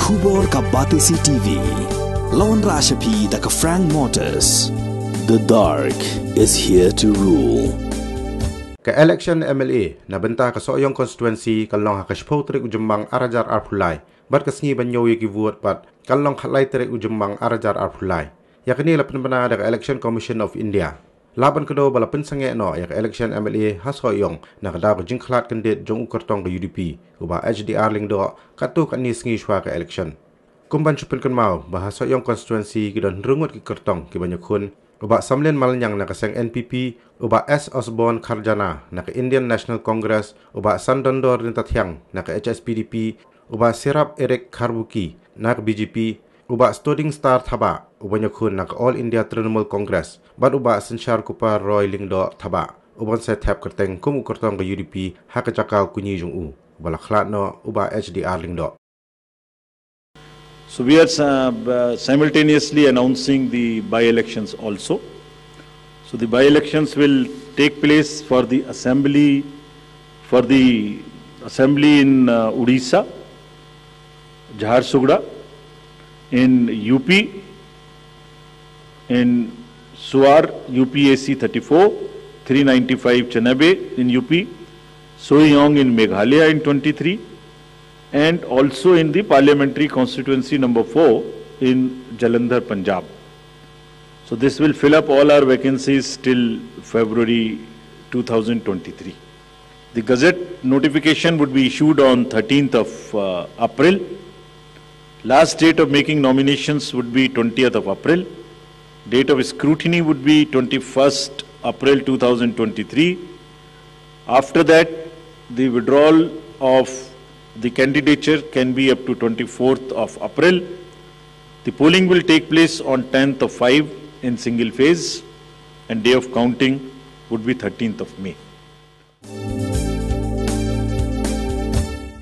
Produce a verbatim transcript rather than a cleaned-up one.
Khubor ka Batesi T V. Lawan Rashapi da ka Frank Motors. The dark is here to rule. Ka election M L A na bynta ka Sohiong constituency ka long ha ka shiphew tarik u Jymmang ar hajar arphew lai bad ka sngi ban ñiew ïa ki vote pat ka long khatlai tarik u Jymmang ar hajar arphew lai. Ïa kane la pynbna da ka Election Commission of India. La ban kdew ba la pynsangeh noh ïa ka election M L A ha Sohiong na ka daw ka jingkhlad kyndit jong u kyrtong ka U D P u Bah H D R Lyngdoh katto katne sngi shuwa ka election. Kum ban shu pynkynmaw ba ha Sohiong constituency ki don hynriew ngut ki kyrtong ki ban ïakhun: u Bah Samlin Malñiang na ka seng N P P, u Bah S Osborne Kharjana na ka Indian National Congress, u Bah Sandondor Ryntathiang na ka H S P D P, u Bah Sirap Eric Kharbuki na ka B J P, u Bah Stoding Star Thabah u ban ïakhun na ka All India Trinamool Congress bad u Bah Synshar Kupar Roy Lyngdoh Thabah u ban sa thep kyrteng kum u kyrtong ka U D P ha ka jaka u kñi jong u ba la khlad noh, u Bah H D R Lyngdoh. So we are uh, simultaneously announcing the by-elections also. So the by-elections will take place for the assembly, for the assembly in uh, Odisha, Jharsuguda, in U P, in Suar, U P A C thirty-four, three ninety-five Chanabe in U P, Sohiong in Meghalaya in twenty-three, and also in the parliamentary constituency number four in Jalandhar, Punjab. So this will fill up all our vacancies till February two thousand twenty-three. The gazette notification would be issued on thirteenth of uh, April. Last date of making nominations would be twentieth of April. Date of scrutiny would be twenty-first April two thousand twenty-three. After that, the withdrawal of the candidature can be up to twenty-fourth of April. The polling will take place on tenth of five in single phase, and day of counting would be thirteenth of May.